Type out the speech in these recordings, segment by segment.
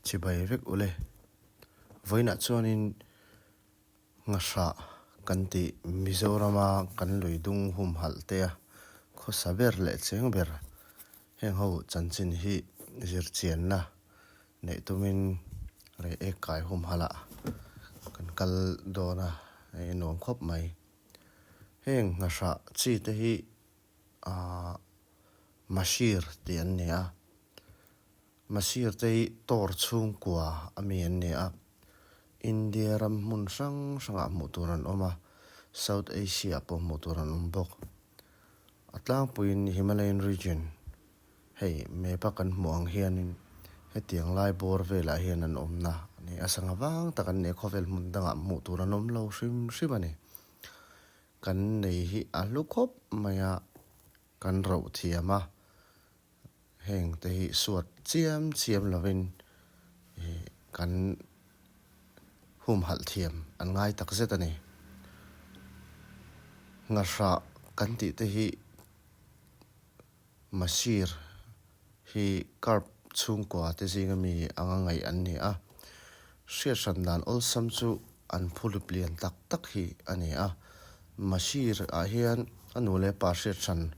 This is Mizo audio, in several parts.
Chibai vek ule. Vawiinah chuanin Nghahrah kan tih Mizorama kan lui dung humhalh te a khawsa ber leh cheng ber heng ho chanchin hi zirchianna neih tumin rei ek kai humhalh ah kan kal dawn a, hei a nuam khawp mai. Heng nghahrah chi te hi aah Mahsir tih an ni a. Mahsir te hi Tor chhungkua a mi an ni a. India ram hmun hrang hrangah hmuh tur an awm a, South Asia ah pawh hmuh tur an awm bawk. A tlangpuiin Himalayan region hei map a kan hmuh ang hianin hetiang lai bawr velah hian an awmna a ni a, sangha vang tak an ni a, khawvel hmun dangah hmuh tur an awm lo hrim hrim a ni. Kan nei hi a hlu khawp mai a, kan roh thiam a, heng te hi suat chiam chiam lovin kan humhalh thiam an ngai tak zet a ni. Nghahrah kan tih te hi Masir hi carp chhungkua te zinga mi anga ngaih an ni a, hriat hran dan awlsam chu an phulip lian tak tak hi a ni a. Masir ah hian a nu leh pa hriat hran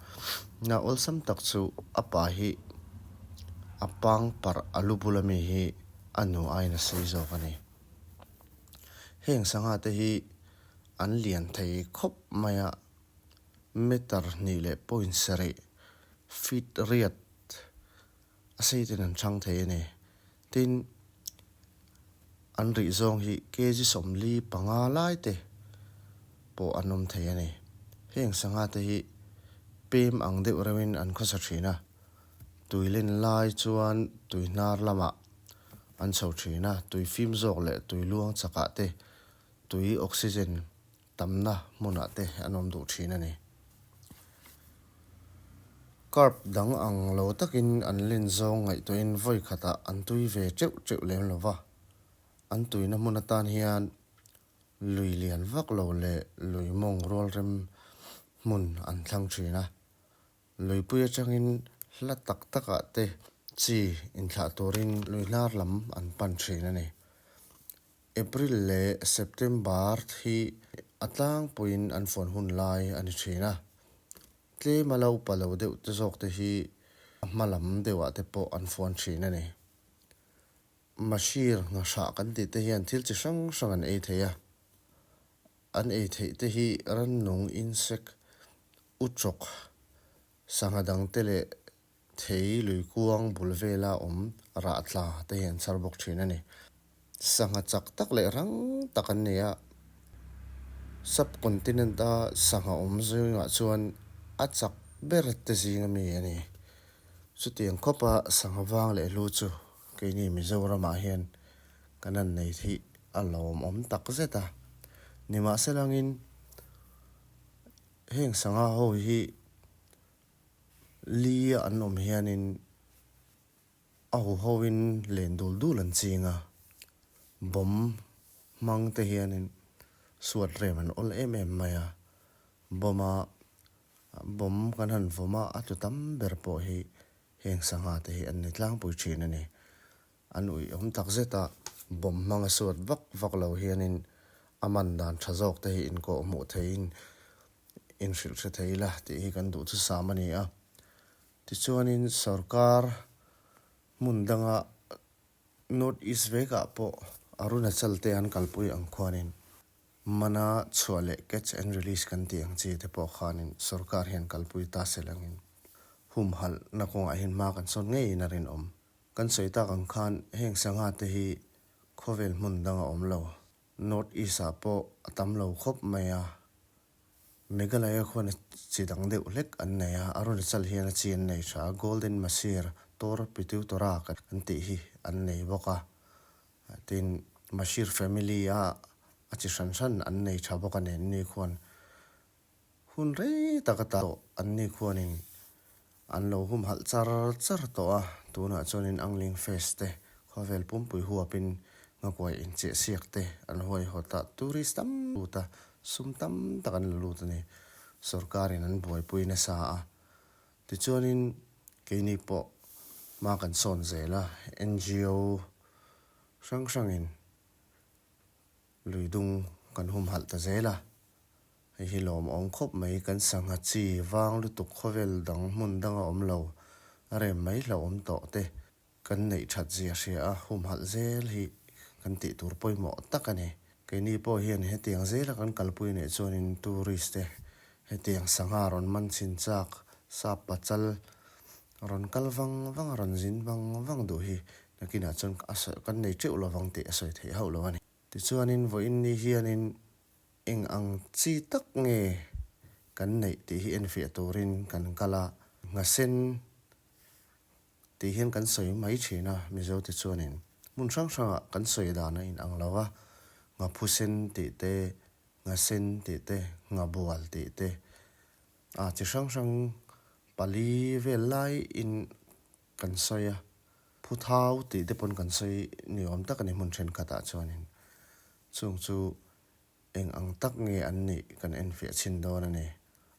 na awlsam tak chu a pa hi a pang parh a lu bula mi hi a nu aiin a sei zawk a ni. Heng sangha te hi an lian thei khawp mai a. Meter hnih leh point sarih feet riat a sei ten an chhang thei a ni. Tin, an rih zawng hi kg 45 lai te pawh an awm thei a ni. Heng sangha te hi pem ang deuh reuhin an khawsa thin a, tui len lai chuan tui hnar lamah an chho thin a, tui fim zawk leh tui luang chakah te tui oxygen Tamna hmunah te an awm duh thin a ni. Carp dang ang lo takin an len zawng ngaihtuahin vawi khatah an tui ve teuh teuh lem lo va. An tuina hmun atan hian lui lian vak lo leh lui mawng rual rem hmun an thlang thin a. Luipui atangin hla tak takah te chi inthlah turin lui hnar lam an pan thin a ni. April leh September hi a tlangpuiin an fawn hun lai a ni thin a, tlem a lo pa lo deuh te zawk te hi a hma lam deuhah te pawh an fawn thin a ni. Mahsir nghahrah kan tih te hian thil chi hrang hrang an ei thei a, an ei theih te hi rannung, insect, utrawk, sangha dang te leh Thei lui kuang bul vela awm rah tla te hi an chhar bawk thin a ni. Sangha chak tak leh rang tak an ni a, subcontinent a sangha awm zingah chuan a chak ber te zing ami a ni. Chutiang khawpa sangha vang leh hlu chu keini Mizoramah hian kan han nei hi a lawmawm tak zet a. Nimahselangin heng sangha ho hi Li a an awm hianin a huhoin len dul dul an ching a, bomb hmang te hianin suat rem an awl em em mai a, bomb a bomb kan han vawm a, a tlu tam ber pawh hi heng sangha te hi an ni tlangpui thin a ni. An uih awm tak zet a, bomb hmang a suat vak vak lo hianin a man dan tha zawk te hi inkawh hmuh theihin inhrilh hre thei ila tih hi kan duh thusam a ni a. Tichuanin sorkar hmun danga North East vekah pawh Arunachal te an kalpui ang khuanin mana chhuah leh catch and release kan tih ang chi te pawh khanin sorkar hian kalpui ta se langin humhalhna kawngah hian hma kan sawn ngeiin a rinawm. Kan sawi tak ang khan heng sangha te hi khawvel hmun dang a awm lo. North East ah pawh a tam lo khawp mai a, Meghalaya khuan a chi dang deuh hlek an nei a, Arunachal hian a chi an nei tha a, Golden Mahseer, Tor Pitutora kan tih hi an nei bawk a, tin Mahseer family a a chi hran hran an nei tha bawk a ni an ni khuan. Hun rei tak ata tawh anni khuanin an lo humhalh char char tawh a, tunah chuanin Angling Fest te, khawvel pumpui huapin nghakuai inchehsiak te an huaihawt a, tourist tam lut a, sum tam tak an la lut a ni. Sorkarin an buaipui nasa a, tichuanin keini pawh hma kan sawn zel a, ngo. hrang hrangin lui dung kan humhalh ta zel a, hei hi lawmawm khawp mai kan sangha chi vang lutuk khawvel dang hmun danga awm lo a rem mai hlauhawm tawh te kan neih that zia hria a humhalh zel hi kan tih tur pawimawh tak a ni. Keini pawh hian hetiang zela kan kalpui neih chuanin tourist te hetiang sangha rawn man chhin chak sap pachal rawn kal vang vang a rawn zin vang vang duh hi nakinah chuan a sawi kan nei teuh lovang tih a sawi theih hauh lo a ni. Tichuanin vawiin ni hianin eng ang chi tak nge kan neih tih hi enfiah turin kan kal a, nghasen Tih hian kan sawi mai thin a, Mizo te chuanin hmun hrang hrangah kan sawi dan a inang lo a, ngaphusen tih te, ngasen tih te, ngabual tih te, ah chi hrang hrang pali vel laiin kan sawi a, phuthau tih te pawn kan sawi ni awm tak a ni hmun thenkhatah chuanin chung chu eng ang tak nge an nih kan enfiah chhin dawn a ni.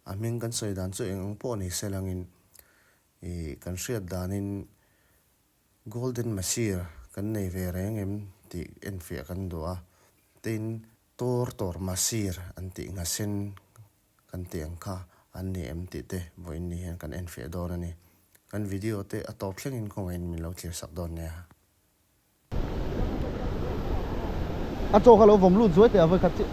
A hming kan sawi dan chu eng ang pawh ni se langin Ih, kan hriat danin Golden Masir kan nei ve reng em tih enfiah kan duh a, tin Tor Tor Masir an tih nghasen kan tih ang kha an ni em tih te vawiin ni hian kan enfiah dawn a ni. Kan video te a tawp thlengin kawngaihin min lo thlirsak dawn nia. A chaw kha lo vawm lut zuai teh a vawikhat chiah.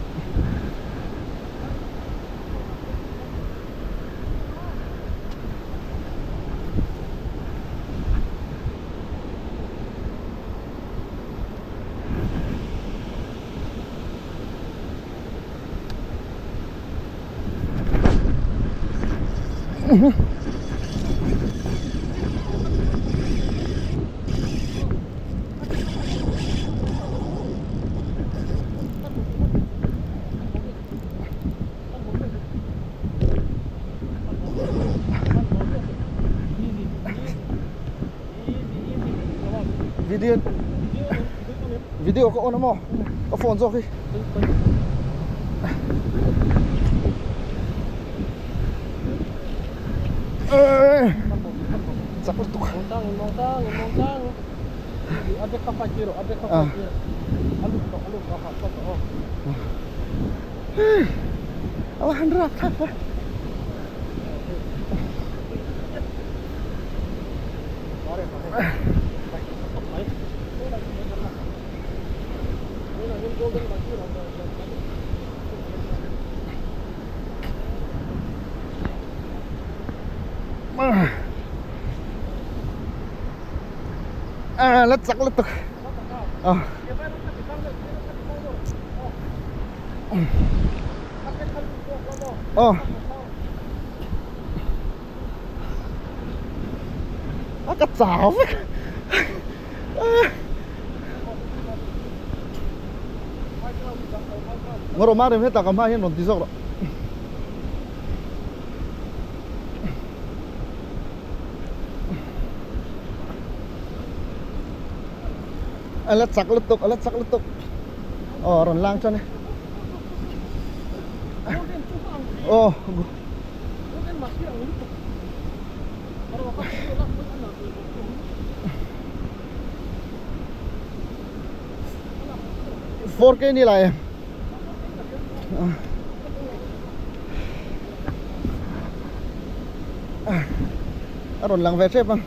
Video video ka on a maw ka phone zawk hi. Chak lutuk. A han rak thlak a. A la chak lutuk a. Aw. A ka chau vek. Ngaw rawh Marem hetah ka hma hian rawn ti zawk rawh. A la chak lutuk a la chak lutuk aw rawn lang chuan e aw 4K ni lại em a rawn lang ve tep ang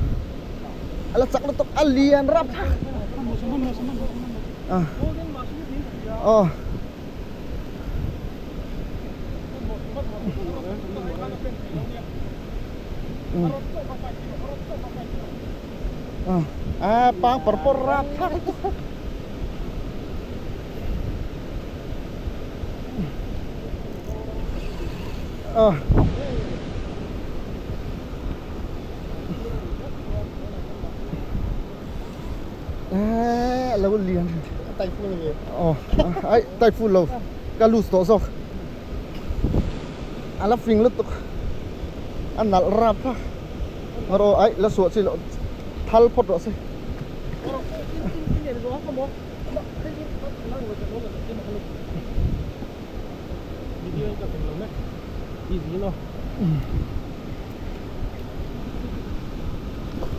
a la chak lutuk a lian rap a aw A pang par por rap thlak lutuk. A lo lian aw ai typhoon lo ka loose tawh zawk a la fing lutuk a nalh rap a erawh ai la suah chi loh thal phawt rawh se.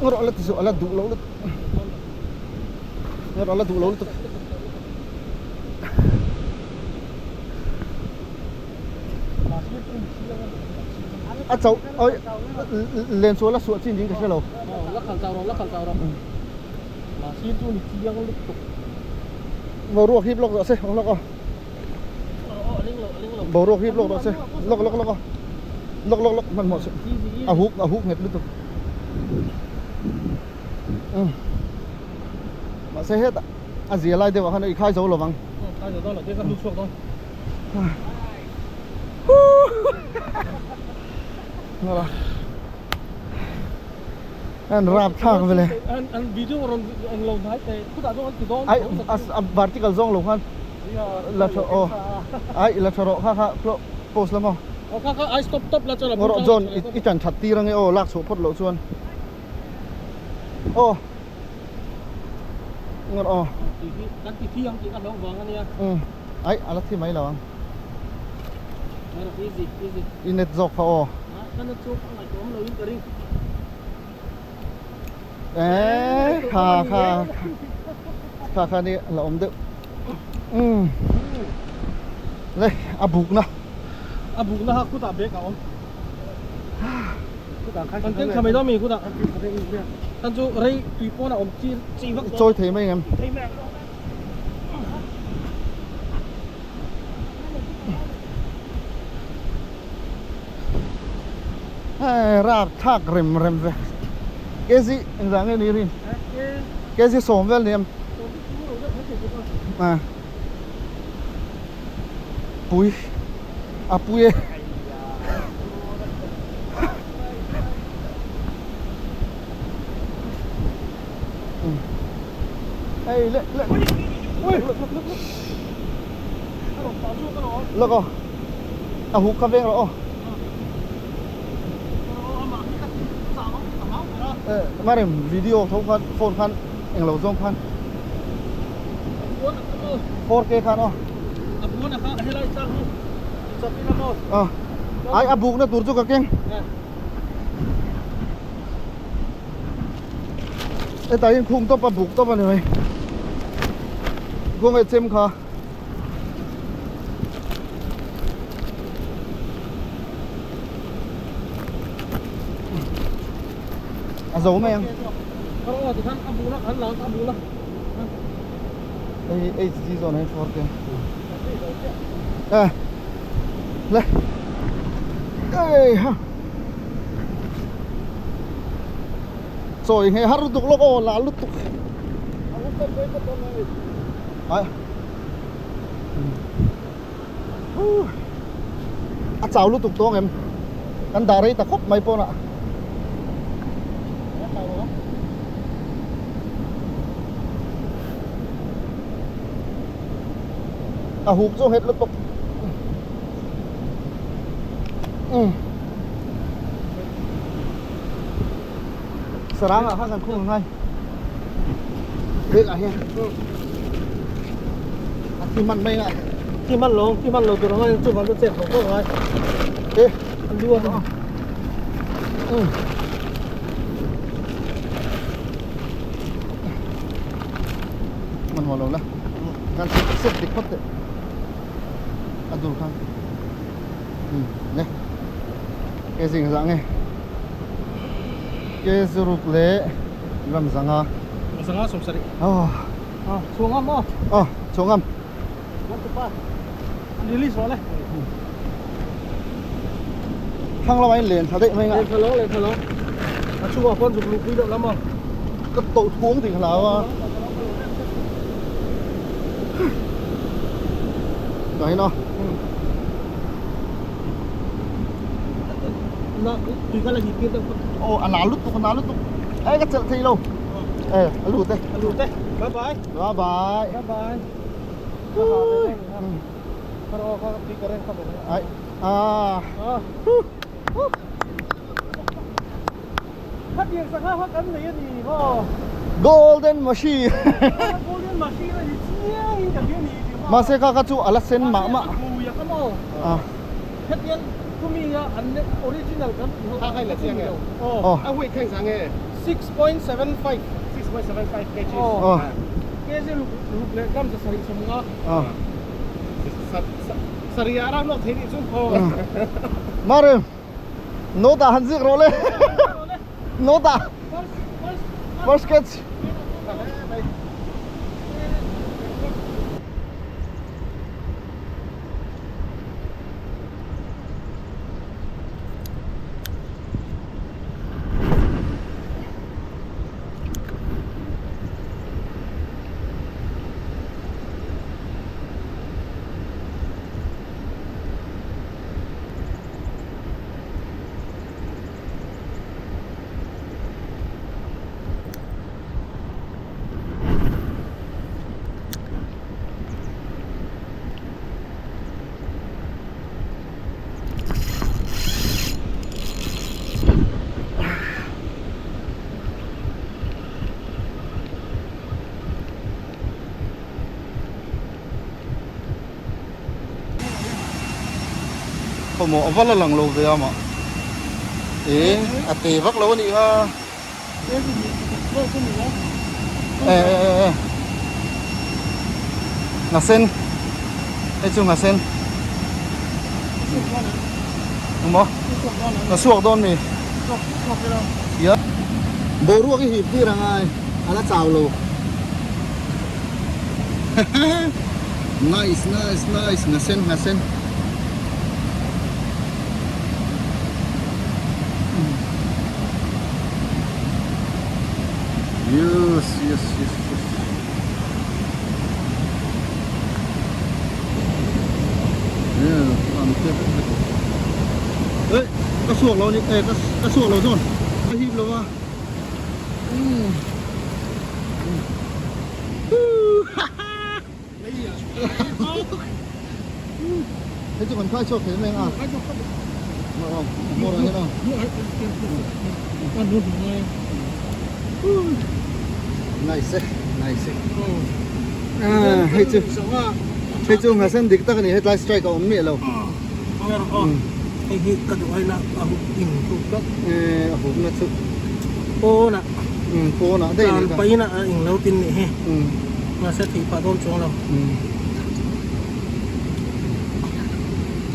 Erawh la ti suh a la duh loh lutuk. Nge la duh lo lutuk. A chauh oi len sual a suah chin ding ka hre lo. La khal chau rawh la khal chau rawh. Mahse chu ni chiang lutuk. Boruak hip lawk rawh se lawk aw. Boruak hip lawk rawh se lawk lawk lawk aw. Lawk lawk lawk hmanhmawh suh. A huk a huk nghet lutuk. Mahse hetah a zia lai deuh ah khan i khai zo lovang. Khai zo dawn lo te ka hnu chhuak dawn. Ngala. An rap thlak vele. An an video rawn eng lo hnai te khutah zawng an ti dawn. Ai a vertical zawng lo khan la tha aw. Ai la tha rawh kha kha post la maw. Aw kha kha ai stop top la chuan a Rawh John i tan that tir ange aw lak chhuah phawt loh chuan. Aw. Ngar aw. Ti hi kan ti thi ang tih ka hlauh vang ania. Um. Ai ala thi mai lo ang. Ngar easy easy. I net zawk kha aw. Ka net chu a ngaihtuah awm lo in ka ring. Eh kha kha kha kha ni la awm deuh. Um. Le a bukna. A bukna kha khutah bag a awm. Kan keng tha mai dawn mi khutah. Kan chu rei tui pawn a awm chi chi vak dawn. Chawi thei mai ngem. Thei mai ang. Hei rap thlak rem rem ve. Kg engzah nge ni rin? Kg sawm vel ni em? A pui a pui e. Hei le le ui lawk aw a huk kha veng rawh aw Marem video tho khan phone khan englo zawng khan 4K khan aw ai a bukna tur chu ka keng hetah hian khum tawp a buk tawp a ni mai khawngaih chem kha a zo mai ang hei hd zawn ah hian 4K a le ei ha chawi nghe har lutuk lawk aw la lutuk ai a chau lutuk tawng em kan dah rei ta khawp mai pawnah a huk chu nghet lutuk sarang ah khan kan khung angai bag ah hian a thi man mai ngai thi man lo thi man lo tur angai chu van chu chet ho pawh angai e an lu a man ho lo la kan set set dik phawt teh a dur khan ne ke zing zah nge ke zuruk leh ram zanga zanga sawm sarih oh ah chhuangam aw oh chhuangam one to five release rawh le thang lamah in len thla daih mai nga len thla lo len thla lo a chhungah pawn zuk luh pui deuh lam a ka tawh thuang ding hlau a Tah hian aw. Aw a na lutuk a na lutuk. Ei ka chelh thei lo. E a lut e. A lut e. Bye bye. Bye bye. Bye bye. Ai a. Khatiang sangha kha kan nei a ni maw? Golden Machine. Golden Machine a ni chiang in ka hria ni tih maw? Mahse kha kha chu a la sen mah mah. Mahse a hmui a kha maw? Ah. Hetiang kumi a an original kan tih ho Kha kha i la chiang e. Aw. A weight kha engzah nge? 6.75. 6.75 kgs. Aw. Aw. Kg ruk ruk leh gram 750. Ah. Sarih ah ram lawk thei nih chu. Mare note ah han zik rawh le. Note ah. First catch. Khawmaw a va la lang lo ve a mah e a te vak lo a nih kha e e e e nghasen hei chu nghasen engmaw ka suak dawn mi ia boruak i hip tir angai a la chau lo nice nice nice nghasen nghasen. Yes, yes, yes, yes. Ê, ka suak lo ni, ê, ka ka suak lo zawn. Ka hip lo a. Um. Hei chu kan khai chhuak thei mai ang a. Hmawr ah hian a. Nice e, nice e. Hei chu, hei chu nghasen dik tak a ni, hetlai strike a awm miah lo. Hei hi ka duh aina a hup in hup tlat. A hupna chu. Pawnah. Pawnah daih a nih kha. Tlan pahin a eng lo tin nih hi. Mahse theih pah dawn chuang lo.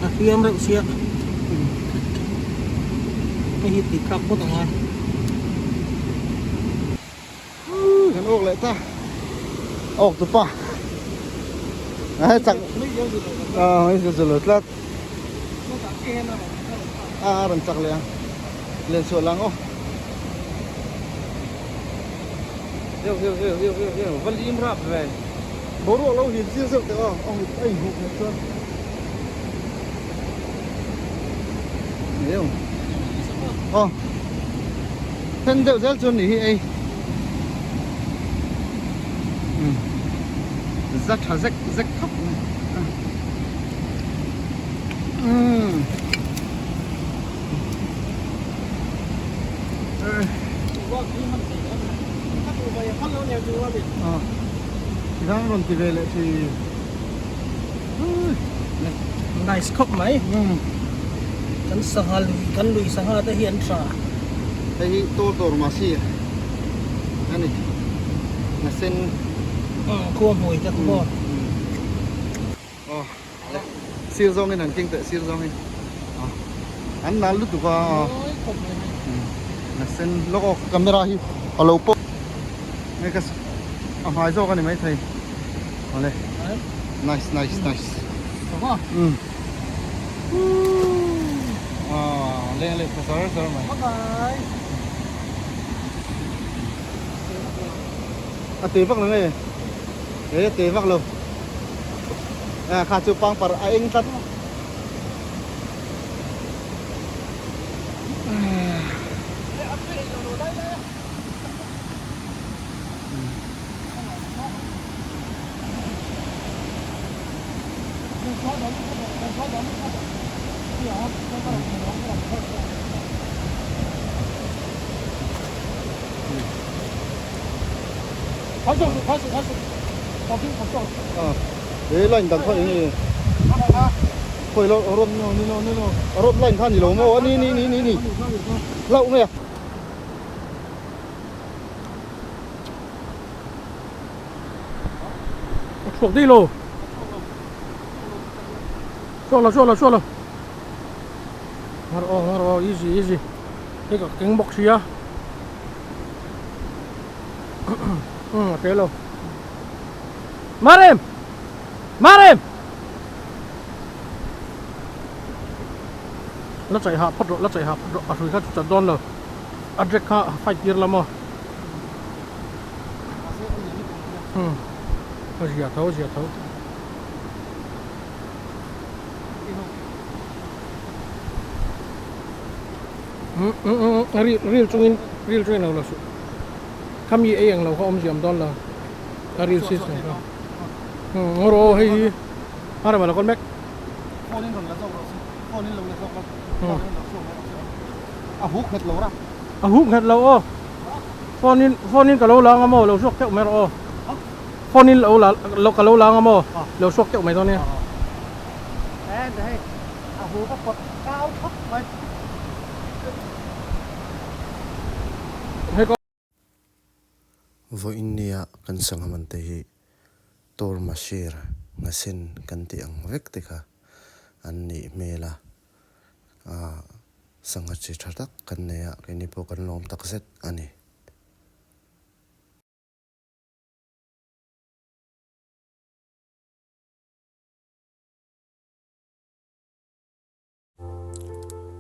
A hliam reuh sia. Hei hi tih tlak phawt ang a. Kan awk leh ta. Awk tu pa. A chak. A hei chu lo tlat. A rawn chak leh ang. Len chhuah lang aw. Hiu hiu hiu hiu hiu hiu va lim rap ve. Boruak lo hip zir zeuh teh aw a hut a inhuk hmel chuan. Hiu. Aw. Then deuh zel chuan nih hi ei. Um. Za tha zek zek khawp mai. Um. Tikhan rawn ti ve leh thin. Nice khawp mai. Kan sangha lui kan lui sangha te hi an tha. Hei hi tur tur masi a ni. Nghasen. Khua hmui te pawh. Aw le sir zawngin an keng teh sir zawngin aw an nal lutuk a aw na sen lawk aw camera hi a lo pawh nge ka a hmai zawk a ni maithei aw le nice nice nice um aw leng leh tha zar zar mai a te vak lo nge he a te vak lo. À, kha chu pangpar a eng tlat. He line dan kha eng nge khawi lo rawt rawt line kha ni lo maw a ni ni ni ni ni hlauh nge a. Chhuak daih lo. Chhuak lo, chhuak lo, chhuak lo. Ngar aw, ngar aw, easy, easy. Hei ka keng bawk si a. Um, a tel lo. Marem! Marem! La chaih hah phawt rawh, la chaih hah phawt rawh. A hrui kha chu chat dawn lo. A drek kha fight tir la maw? Um, a zia tho, a zia tho. Um, um, um, ril, ril chungin, ril chungin lo la suh. Khami ei ang lo kha awm ziam dawn lo. A ril system kha. Um, ngaw rawh aw hei hi. A rem a lo kawl mek. Phone in rawn la zawk rawh se. Phone in lo la zawk la. Phone in lo chhuak mai rawh se. A huk nghet lo ra. A huk nghet lo aw. Phone in phone in ka lo la anga maw lo chhuak teuh mai rawh aw. Phone in lo la lo ka lo la anga maw lo chhuak teuh mai dawn nia. Ente hei a huk a pawt kau thawk mai. Hei ka. Vawiin nia kan sangha man te hi Tor Mashir Ngasen kan tih ang vek te kha an nih hmel a, ah sangha chi tha tak kan nei a, keini pawh kan lawm tak zet a ni.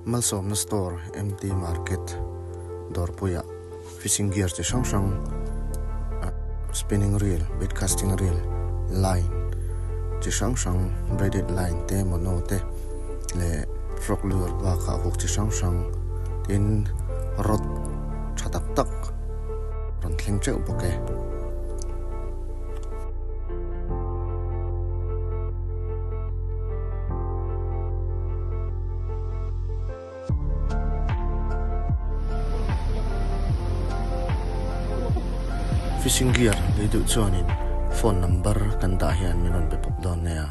Malsawmna store MT Market dawrpuiah fishing gear chi hrang hrang spinning reel, bait casting reel, line chi hrang hrang braided line te mono te leh frog lure bakah hook chi hrang hrang tin rod tha tak tak rawn thleng teuh bawk e. Fishing gear lei duh chuanin phone number kan dah hian min rawn be pawp dawn nia.